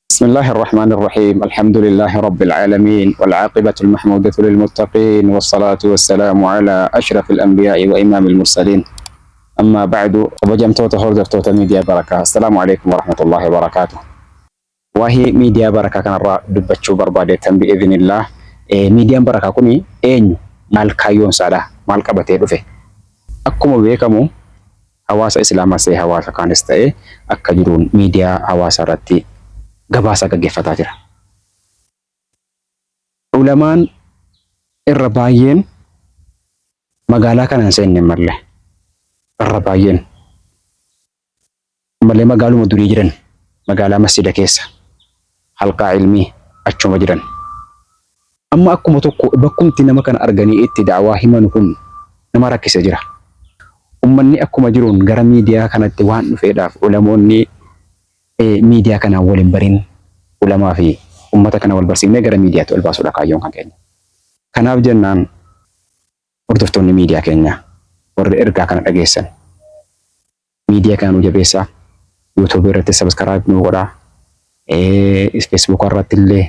بسم الله الرحمن الرحيم. الحمد لله رب العالمين، والعاقبة المحمودة للمتقين، والصلاة والسلام على أشرف الأنبياء وإمام المرسلين. أما بعد، kabajamtoota hordoftoota miidiyaa Barakaa، السلام عليكم ورحمة الله وبركاته. Waa'ee miidiyaa Barakaa kanarraa dubbachuu barbaadeettan بإذن الله. Miidiyaan Barakaa kun eenyu? Maal kaayyoon isaadha? Maal qabatee dhufe? Akkuma beekamu, hawaasa Islaamaas ta'e hawaasa kaanis ta'e akka jiruun miidiyaa hawaasaa irratti gabaasa gaggeeffataa jira. Ulamaan irra baay'een magaalaa kana hin seenne malee, irra baay'een malee magaaluma durii jiran, magaalaa masjida keessa halqaa ilmii achuma jiran. Amma akkuma tokko bakkumti nama kana arganii itti da'awaa himan kun nama rakkisee jira. Ummanni akkuma jiruun gara miidiyaa kanatti waan dhufeedhaaf, ulamoonni miidiyaa kanaan wal hin barin, ulamaa fi ummata kana wal barsiifnee gara miidiyaatti ol baasuudha kaayyoon kan keenya. Kanaaf jennaan, hordoftoonni miidiyaa keenyaa warri ergaa kana dhageessan, miidiyaa kana nu jabeessaa. YouTube irratti subscribe nu godhaa, Facebook irratti illee,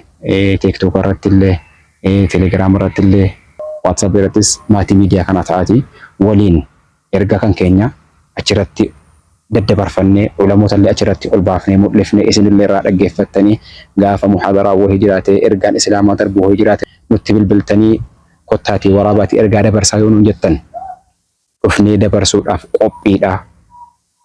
TikTok irratti illee, Telegram irratti illee, WhatsApp irrattis maatii miidiyaa kanaa ta'aatii waliin ergaa kan keenya achirratti daddabarfannee, ulamoota illee achirratti ol baafnee mul'ifnee, isinillee irraa dhaggeeffattanii, gaafa muhaadaraa wahii jiraate, ergaan Islaamaa darbu wahii jiraate, nutti bilbiltanii kottaatii waraabaatii ergaa dabarsaa yoo nuun jettan, dhufnee dabarsuudhaaf qophiidha.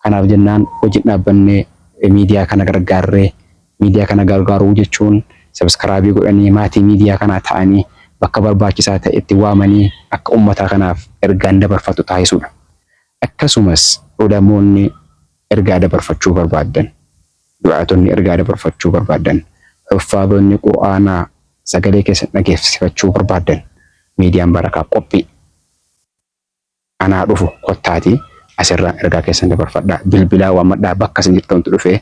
Kanaaf jennaan hojii dhaabbannee miidiyaa kana gargaarree, miidiyaa kana gargaaruu jechuun subscribe godhanii, maatii miidiyaa kanaa ta'anii, bakka barbaachisaa ta'etti waamanii akka uummataa kanaaf ergaan dabarfatu taasisuudha. Akkasumas ulamoonni ergaa dabarfachuu barbaaddan, du'aatonni ergaa dabarfachuu barbaadan, huffaadonni Qur'aanaa sagalee keessan dhageessifachuu barbaadan, miidiyaan Barakaa qophii. Anaa dhufu, kottaatii asirraan ergaa keessan dabarfadhaa. Bilbilaa waammadhaa, bakka isin jirtantu dhufee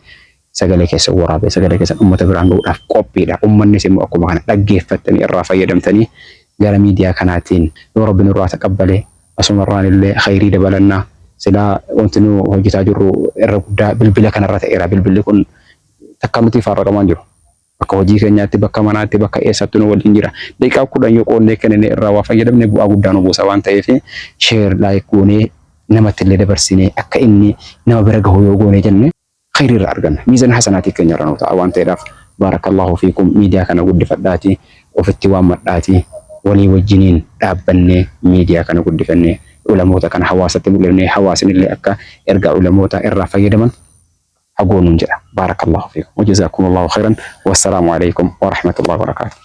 sagalee keessan waraabee sagalee keessan uummata biraan gahuudhaaf qophiidha. Uummannis immoo akkuma kana dhaggeeffattanii irraa fayyadamtanii gara miidiyaa kanaatiin yoo Rabbi nurraa taqabbalee, asumarraan illee khayrii dabalannaa. Silaa wanti nu hojjetaa jirru irra guddaa bilbila kanarra ta'eera. Bilbilli kun takka nuti faarraqamaa jiru. Bakka hojii keenyaatti, bakka manaatti, bakka eessatti nu waliin jira. Daqiiqaa 10 yoo qoonnee kennine, irraa waa fayyadamne, bu'aa guddaa nu buusa waan ta'eef, share, like goonee, namatti illee dabarsinee akka inni nama bira gahu yoo goone jenne, khayrii irraa arganna. Miizana hasanaatii keenya irra nu ta'a waan ta'eedhaaf, بارك الله فيكم. Miidiyaa kana guddifadhaatii, ofitti waammadhaatii, walii wajjiniin dhaabbannee miidiyaa kana guddifannee, ulamoota kana hawaasatti mul'ifnee, hawaasni illee akka ergaa ulamoota irraa fayyadaman hagoonuun jedha. بارك الله فيكم وجزاكم الله خيرا والسلام عليكم ورحمة الله وبركاته.